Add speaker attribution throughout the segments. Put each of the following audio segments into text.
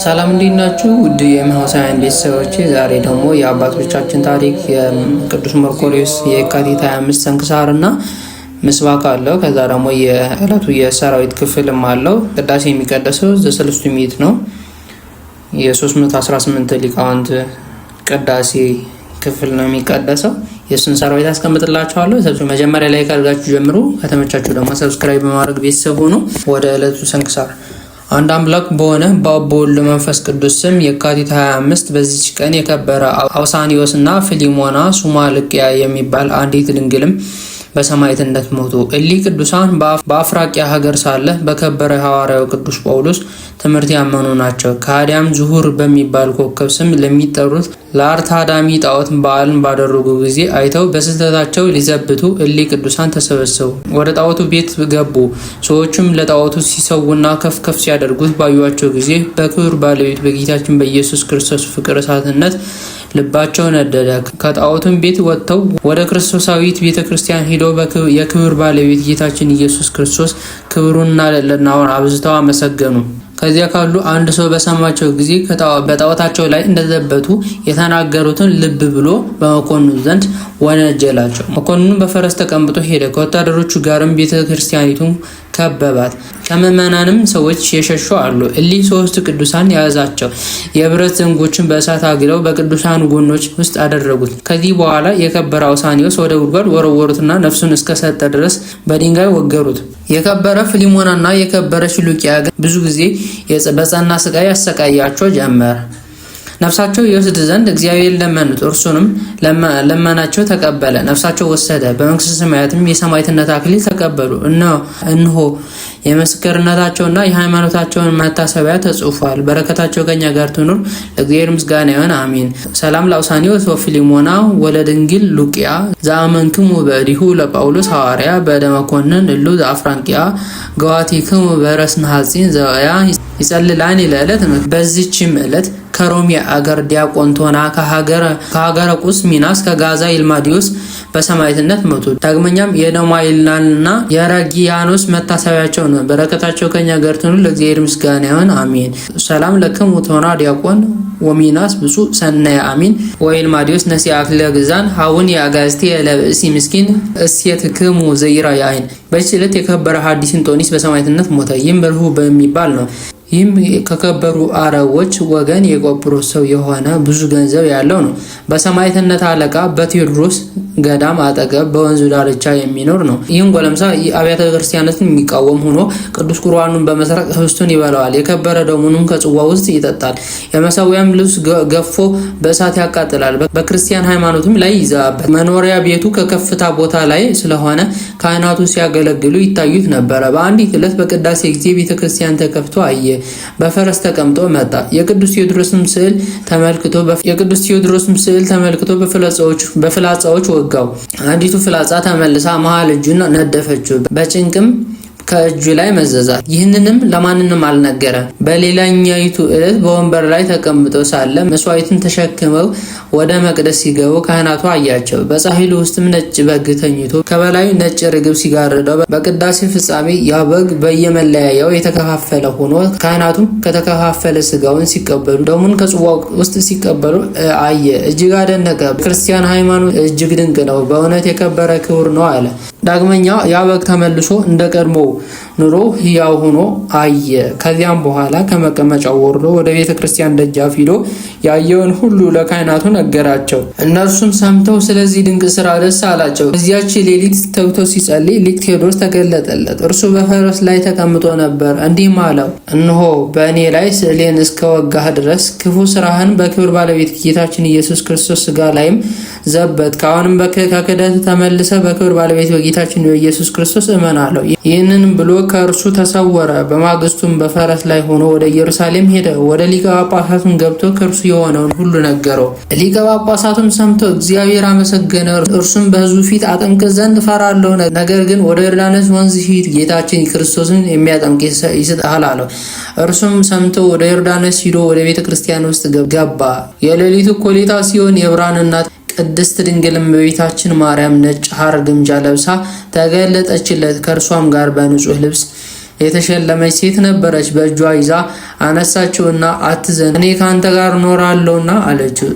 Speaker 1: ሰላም እንዴት ናችሁ? ውድ የመሐሳውያን ቤተሰቦቼ፣ ዛሬ ደግሞ የአባቶቻችን ታሪክ የቅዱስ መርቆሬዎስ የካቲት 25 ስንክሳር እና ምስባክ አለው። ከዛ ደግሞ የዕለቱ የሰራዊት ክፍልም አለው። ቅዳሴ የሚቀደሰው ዘሰለስቱ ምዕት ነው። የ318 ሊቃውንት ቅዳሴ ክፍል ነው የሚቀደሰው። የእሱን ሰራዊት አስቀምጥላችኋለሁ። መጀመሪያ ላይ ካድርጋችሁ ጀምሩ። ከተመቻችሁ ደግሞ subscribe በማድረግ ቤተሰብ ሆኑ። ወደ ዕለቱ ስንክሳር። አንድ አምላክ በሆነ በአብ በወልድ መንፈስ ቅዱስ ስም የካቲት 25 በዚች ቀን የከበረ አውሳኒዮስ እና ፊሊሞና ሱማልቅያ የሚባል አንዲት ድንግልም በሰማዕትነት ሞቱ። እሊህ ቅዱሳን በአፍራቂያ ሀገር ሳለ በከበረ ሐዋርያው ቅዱስ ጳውሎስ ትምህርት ያመኑ ናቸው። ከሃዲያም ዝሁር በሚባል ኮከብ ስም ለሚጠሩት ለአርታዳሚ ጣዖት በዓልን ባደረጉ ጊዜ አይተው በስህተታቸው ሊዘብቱ እሊህ ቅዱሳን ተሰበሰቡ። ወደ ጣዖቱ ቤት ገቡ። ሰዎቹም ለጣዖቱ ሲሰዉና ከፍ ከፍ ሲያደርጉት ባዩቸው ጊዜ በክብር ባለቤት በጌታችን በኢየሱስ ክርስቶስ ፍቅር እሳትነት ልባቸው ነደደ። ከጣዖቱም ቤት ወጥተው ወደ ክርስቶሳዊት ቤተ ክርስቲያን ሄደው የክብር ባለቤት ጌታችን ኢየሱስ ክርስቶስ ክብሩንና ልዕልናውን አብዝተው አመሰገኑ። ከዚያ ካሉ አንድ ሰው በሰማቸው ጊዜ በጣዖታቸው ላይ እንደዘበቱ የተናገሩትን ልብ ብሎ በመኮንኑ ዘንድ ወነጀላቸው። መኮንኑ በፈረስ ተቀምጦ ሄደ። ከወታደሮቹ ጋርም ቤተ ክርስቲያኒቱን ከበባት። ከምዕመናንም ሰዎች የሸሹ አሉ። እሊህ ሶስት ቅዱሳን ያዛቸው። የብረት ዘንጎችን በእሳት አግለው በቅዱሳን ጎኖች ውስጥ አደረጉት። ከዚህ በኋላ የከበረ አውሳኒዎስ ወደ ጉድጓድ ወረወሩትና ነፍሱን እስከሰጠ ድረስ በድንጋይ ወገሩት። የከበረ ፊሊሞናና የከበረች ሉቂያ ግን ብዙ ጊዜ በጸና ስቃይ ያሰቃያቸው ጀመር። ነፍሳቸው ይወስድ ዘንድ እግዚአብሔር ለመኑት፣ እርሱንም ለመናቸው ተቀበለ፣ ነፍሳቸው ወሰደ። በመንግስተ ሰማያትም የሰማዕትነት አክሊል ተቀበሉ። እነሆ የምስክርነታቸውና የሃይማኖታቸውን መታሰቢያ ተጽፏል። በረከታቸው ከኛ ጋር ትኑር፣ ለእግዚአብሔር ምስጋና ይሁን፣ አሜን። ሰላም ለአውሳኒዎስ ወፊሊሞና ወለድንግል ሉቅያ ዘአመንክሙ በዲሁ ለጳውሎስ ሐዋርያ በደመኮንን እሉ ዘአፍራንቅያ ገዋቲክሙ በረስነ ሐጺን ዘያ ይጸልላኒ ለዕለት። በዚችም ዕለት ከሮሚ አገር ዲያቆን ቶና፣ ከሀገረ ቁስ ሚናስ፣ ከጋዛ ይልማዲዮስ በሰማዕትነት ሞቱ። ዳግመኛም የነማይላንና የረጊያኖስ መታሰቢያቸው ነው። በረከታቸው ከኛ ጋር ትኑር፣ ለእግዚአብሔር ምስጋና ይሁን፣ አሜን። ሰላም ለክሙ ቶና ዲያቆን ወሚናስ ብፁዕ ሰናየ አሚን ወይልማዲዮስ ነሲአ አክሊለ ግዛን ሀውን የአጋዝቲ ለብእሲ ምስኪን እሴትክሙ ዘይራ የአይን። በዚች ዕለት የከበረ ሐዲስ እንጦኒስ በሰማዕትነት ሞተ። ይህም በርሁ በሚባል ነው። ይህም ከከበሩ አረቦች ወገን የቆጵሮስ ሰው የሆነ ብዙ ገንዘብ ያለው ነው። በሰማዕትነት አለቃ በቴዎድሮስ ገዳም አጠገብ በወንዙ ዳርቻ የሚኖር ነው። ይህም ጎለምሳ አብያተ ክርስቲያናትን የሚቃወም ሆኖ ቅዱስ ቁርባኑን በመስረቅ ህብስቱን ይበላዋል። የከበረ ደሙንም ከጽዋ ውስጥ ይጠጣል። የመሰዊያም ልብስ ገፎ በእሳት ያቃጥላል። በክርስቲያን ሃይማኖትም ላይ ይዛበት። መኖሪያ ቤቱ ከከፍታ ቦታ ላይ ስለሆነ ካህናቱ ሲያገለግሉ ይታዩት ነበረ። በአንዲት ዕለት በቅዳሴ ጊዜ ቤተክርስቲያን ተከፍቶ አየ። በፈረስ ተቀምጦ መጣ። የቅዱስ ቴዎድሮስም ስዕል ተመልክቶ በፍላጻዎች ወጋው። አንዲቱ ፍላጻ ተመልሳ መሃል እጁን ነደፈችው። በጭንቅም ከእጁ ላይ መዘዛት። ይህንንም ለማንንም አልነገረም። በሌላኛይቱ ዕለት በወንበር ላይ ተቀምጦ ሳለ መስዋዕትን ተሸክመው ወደ መቅደስ ሲገቡ ካህናቱ አያቸው። በጻሕሉ ውስጥም ነጭ በግ ተኝቶ ከበላዩ ነጭ ርግብ ሲጋርደው በቅዳሴ ፍጻሜ ያ በግ በየመለያያው የተከፋፈለ ሆኖ ካህናቱም ከተከፋፈለ ስጋውን ሲቀበሉ ደሙን ከጽዋው ውስጥ ሲቀበሉ አየ። እጅግ አደነቀ። ክርስቲያን ሃይማኖት እጅግ ድንቅ ነው፣ በእውነት የከበረ ክቡር ነው አለ። ዳግመኛ ያ በግ ተመልሶ እንደ ቀድሞ ኑሮ ሕያው ሆኖ አየ። ከዚያም በኋላ ከመቀመጫው ወርዶ ወደ ቤተ ክርስቲያን ደጃፍ ሂዶ ያየውን ሁሉ ለካህናቱ ነገራቸው። እነርሱም ሰምተው ስለዚህ ድንቅ ስራ ደስ አላቸው። በዚያች ሌሊት ተግቶ ሲጸልይ ሊቅ ቴዎድሮስ ተገለጠለት። እርሱ በፈረስ ላይ ተቀምጦ ነበር። እንዲህም አለው፣ እነሆ በእኔ ላይ ስዕሌን እስከ ወጋህ ድረስ ክፉ ስራህን በክብር ባለቤት ጌታችን ኢየሱስ ክርስቶስ ስጋ ላይም ዘበት። ከአሁንም ከክህደት ተመልሰ በክብር ባለቤት በጌታችን በኢየሱስ ክርስቶስ እመን አለው። ይህንን ብሎ ከእርሱ ተሰወረ። በማግስቱም በፈረስ ላይ ሆኖ ወደ ኢየሩሳሌም ሄደ። ወደ ሊቀ ጳጳሳቱም ገብቶ ከእርሱ የሆነውን ሁሉ ነገረው። ሊቀ ጳጳሳቱም ሰምቶ እግዚአብሔር አመሰገነ። እርሱም በሕዝቡ ፊት አጠምቅ ዘንድ እፈራለሁ፣ ነገር ግን ወደ ዮርዳኖስ ወንዝ ሂድ፣ ጌታችን ክርስቶስን የሚያጠምቅ ይሰጥሃል አለው። እርሱም ሰምቶ ወደ ዮርዳኖስ ሂዶ ወደ ቤተ ክርስቲያን ውስጥ ገባ። የሌሊቱ እኩሌታ ሲሆን የብርሃን እናት ቅድስት ድንግል እመቤታችን ማርያም ነጭ ሐር ግምጃ ለብሳ ተገለጠችለት። ከእርሷም ጋር በንጹሕ ልብስ የተሸለመች ሴት ነበረች። በእጇ ይዛ አነሳችውና አትዘን፣ እኔ ከአንተ ጋር እኖራለሁና አለችው።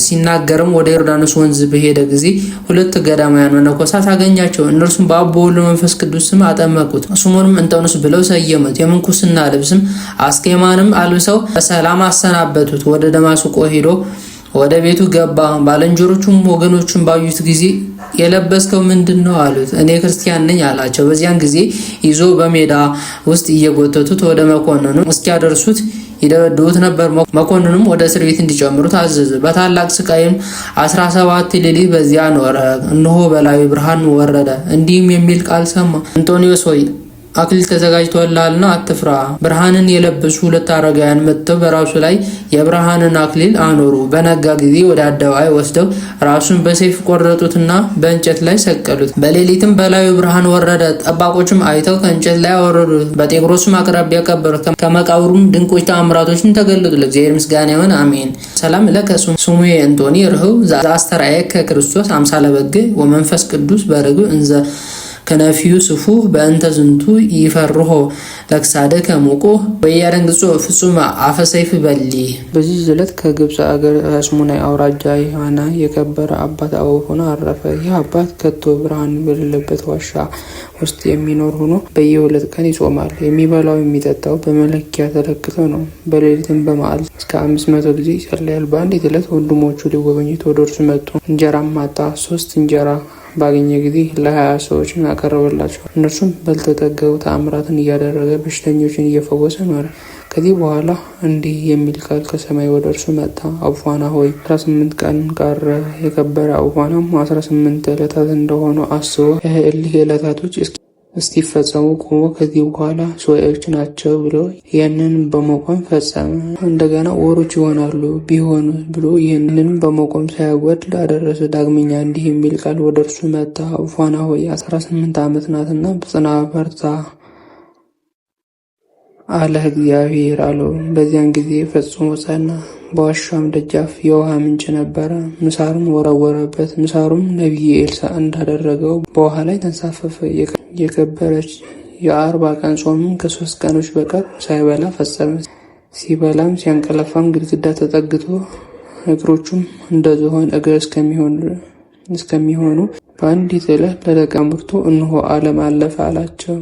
Speaker 1: ሲናገርም ወደ ዮርዳኖስ ወንዝ በሄደ ጊዜ ሁለት ገዳማውያን መነኮሳት አገኛቸው። እነርሱም በአብ በወልድ በመንፈስ ቅዱስ ስም አጠመቁት። ስሙንም እንጦንስ ብለው ሰየሙት። የምንኩስና ልብስም አስኬማንም አልብሰው በሰላም አሰናበቱት። ወደ ደማስቆ ሄዶ ወደ ቤቱ ገባ። ባልንጀሮቹም ወገኖቹም ባዩት ጊዜ የለበስከው ምንድን ነው አሉት። እኔ ክርስቲያን ነኝ አላቸው። በዚያን ጊዜ ይዞ በሜዳ ውስጥ እየጎተቱት ወደ መኮንኑ እስኪያደርሱት ይደበድቡት ነበር። መኮንኑም ወደ እስር ቤት እንዲጨምሩት አዘዘ። በታላቅ ስቃይም 17 ሌሊት በዚያ ኖረ። እነሆ በላዩ ብርሃን ወረደ፣ እንዲህም የሚል ቃል ሰማ። እንጦንዮስ ሆይ፣ አክሊል ተዘጋጅቶልሃልና አትፍራ። ብርሃንን የለበሱ ሁለት አረጋውያን መጥተው በራሱ ላይ የብርሃንን አክሊል አኖሩ። በነጋ ጊዜ ወደ አደባባይ ወስደው ራሱን በሰይፍ ቆረጡትና በእንጨት ላይ ሰቀሉት። በሌሊትም በላዩ ብርሃን ወረደ። ጠባቆችም አይተው ከእንጨት ላይ አወረዱት። በጤግሮስም አቅራቢያ ቀበሩት። ከመቃብሩም ድንቆች ተአምራቶችን ተገለጡ። ለእግዚአብሔር ምስጋና ይሁን፣ አሜን። ሰላም ለከ ስሙየ እንጦኒ ርህው ዘአስተርአየከ ክርስቶስ አምሳለ በግዕ ወመንፈስ ቅዱስ በርግብ እንዘ ከነፊዩ ስፉ በእንተ ዝንቱ ይፈርሆ ለክሳደከ ሙቁ ወያደንግጾ ፍጹም አፈሰይፍ በሊ። በዚህ ዕለት ከግብፅ አገር አስሙናይ አውራጃ የሆነ የከበረ አባት አቡነ አረፈ። ይህ አባት ከቶ ብርሃን በሌለበት ዋሻ ውስጥ የሚኖር ሆኖ በየሁለት ቀን ይጾማል። የሚበላው የሚጠጣው በመለኪያ ተለክቶ ነው። በሌሊትም በመዓል እስከ 500 ጊዜ ይጸልያል። በአንዲት ዕለት ወንድሞቹ ሊጎበኙት ወደ እርሱ መጡ። እንጀራም አጣ። ሶስት እንጀራ ባገኘ ጊዜ ለ20 ሰዎችን አቀረበላቸው። እነርሱም በልተው ጠገቡ። ተአምራትን እያደረገ በሽተኞችን እየፈወሰ ኖረ። ከዚህ በኋላ እንዲህ የሚል ቃል ከሰማይ ወደ እርሱ መጣ። አቡፋና ሆይ፣ 18 ቀን ቀረ። የከበረ አቡፋናም 18 ዕለታት እንደሆኑ አስቦ እሊህ ዕለታቶች እስቲፈጸሙ ቆሞ ከዚህ በኋላ ሱባኤዎች ናቸው ብሎ ይህንን በመቆም ፈጸመ። እንደገና ወሮች ይሆናሉ ቢሆኑ ብሎ ይህንን በመቆም ሳያጎድል አደረሰ። ዳግመኛ እንዲህ የሚል ቃል ወደ እርሱ መጣ። አቡፋና ሆይ፣ 18 ዓመት ናትና ጽና፣ በርታ አለህ እግዚአብሔር አለው። በዚያን ጊዜ ፈጽሞ ጸና። በዋሻም ደጃፍ የውሃ ምንጭ ነበረ። ምሳሩን ወረወረበት። ምሳሩም ነቢዩ ኤልሳዕ እንዳደረገው በውሃ ላይ ተንሳፈፈ። የከበረች የ40 ቀን ጾምም ከ3 ቀኖች በቀር ሳይበላ ፈጸመ። ሲበላም ሲያንቀላፋም ግድግዳ ተጠግቶ እግሮቹም እንደ ዝሆን እግር እስከሚሆኑ በአንዲት ዕለት ለደቀ መዛሙርቱ እነሆ ዓለም አለፈ አላቸው።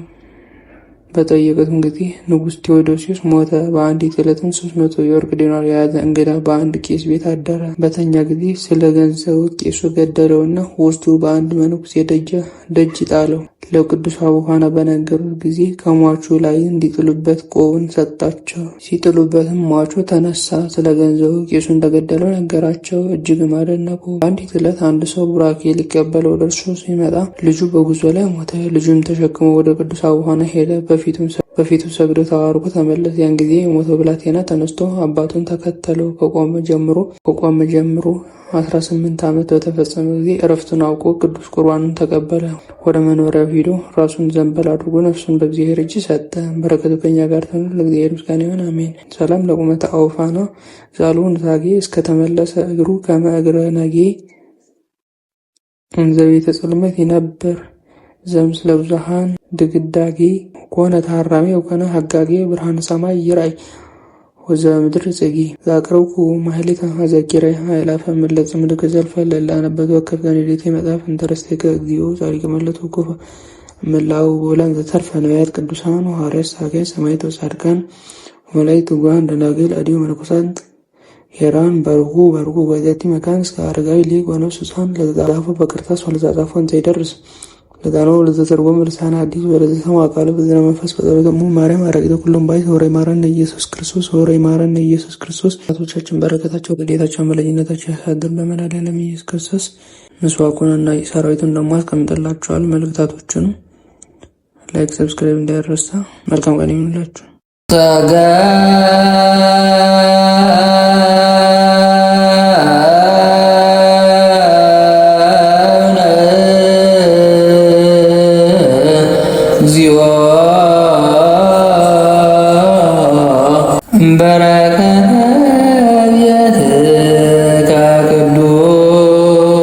Speaker 1: በጠየቁትም ጊዜ ንጉሥ ቴዎዶሲዎስ ሞተ። በአንዲት ዕለትም 300 የወርቅ ዲናር የያዘ እንግዳ በአንድ ቄስ ቤት አደረ። በተኛ ጊዜ ስለ ገንዘቡ ቄሱ ገደለውና ወስዶ በአንድ መነኩሴ ደጅ ጣለው። ለቅዱስ አቡሃና በነገሩት ጊዜ ከሟቹ ላይ እንዲጥሉበት ቆቡን ሰጣቸው። ሲጥሉበትም ሟቹ ተነሳ። ስለ ገንዘቡ ቄሱ እንደገደለው ነገራቸው። እጅግም አደነቁ። በአንዲት ዕለት አንድ ሰው ቡራኬ ሊቀበል ወደ እርሱ ሲመጣ ልጁ በጉዞ ላይ ሞተ። ልጁም ተሸክሞ ወደ ቅዱስ አቡሃና ሄደ። በፊቱ ሰግዶ ተባርኮ ተመለሰ። ያን ጊዜ የሞተው ብላቴና ተነስቶ አባቱን ተከተለው። ከቆመ ጀምሮ 18 ዓመት በተፈጸመ ጊዜ እረፍቱን አውቆ ቅዱስ ቁርባኑን ተቀበለ። ወደ መኖሪያው ሂዶ ራሱን ዘንበል አድርጎ ነፍሱን በእግዚአብሔር እጅ ሰጠ። በረከቱ ከኛ ጋር ትኑር። ለእግዚአብሔር ምስጋና ይሁን፣ አሜን። ሰላም ለቁመተ አውፋና ዛሉ ንታጌ እስከተመለሰ እግሩ ከመ እግረ ነጌ እንዘ ቤተ ጽልመት ይነብር ዘምስለ ብዙኃን ድግዳጌ ኮነ ታራሚ ወኮነ ሀጋጌ ብርሃነ ሰማይ ይርአይ ወዘምድር ጽጌ። ዛቅረብኩ ማህሌተ አዘኪረ አእላፈ እምለጽ ምልክ ዘልፈ ለላነበት ወከፍ ዘንዴቴ መጽሐፍ እንተረስቴከ እግዚኦ ጻድቅ መለት ወኮፈ ምላው ቦላን ዘተርፈ ነቢያት ቅዱሳን ሐዋርያት ሰባክያን ሰማዕታት ወጻድቃን ወመላእክት ትጉሃን ደናግል አዲሁ መነኮሳት ሄራን በርኩ በርኩ በዛቲ መካን እስከ አረጋዊ ሊቅ ወነፍስ ሕፃን ለተጻፈ በክርታስ ወለተጻፈ እንዘ ይደርስ ለዛኖ ለዘተርጎመ ልሳነ ሐዲስ ወለዘሰምዐ ቃሎ በዝነ መንፈስ በጸሎተ እሙ ማርያም አረቂተ ኩሎም ባይ ሆረ ይማረነ ኢየሱስ ክርስቶስ፣ ሆረ ይማረነ ኢየሱስ ክርስቶስ። አባቶቻችን በረከታቸው፣ ረድኤታቸው፣ አማላጅነታቸው ያሳድር በመድኃኔዓለም ኢየሱስ ክርስቶስ። ምስዋኩንና ሰራዊቱን ደግሞ አስቀምጥላችኋል። መልእክታቶቹንም like፣ subscribe እንዳይረሳ። መልካም ቀን ይሁንላችሁ። እግዚኦ በረከተ ቤትከ ቅዱስ።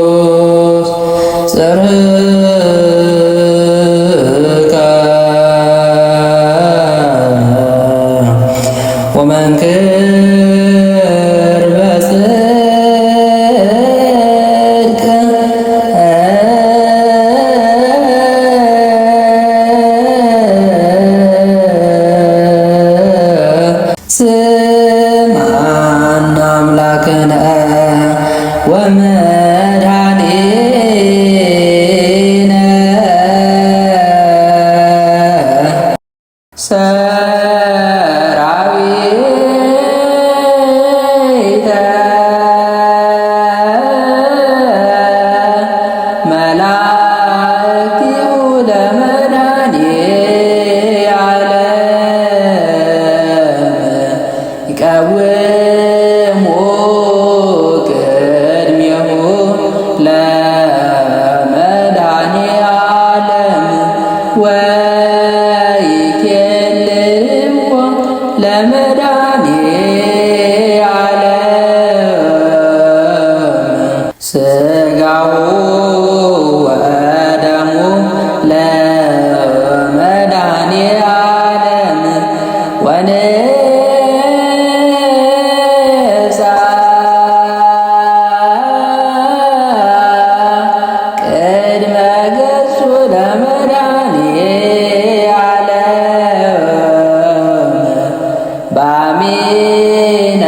Speaker 1: ሰራዊተ መላእክቲሁ ለመድኃኔዓለም ይቀውሙ ቅድሜሁ ለመድኃኔዓለም ወይኬልዎ ለመድኃኔዓለም ሥጋሁ ወደሙ ለመድኃኔዓለም ወንሳ ቅድመ ገጹ ለመድኃኔዓለም በአሜን።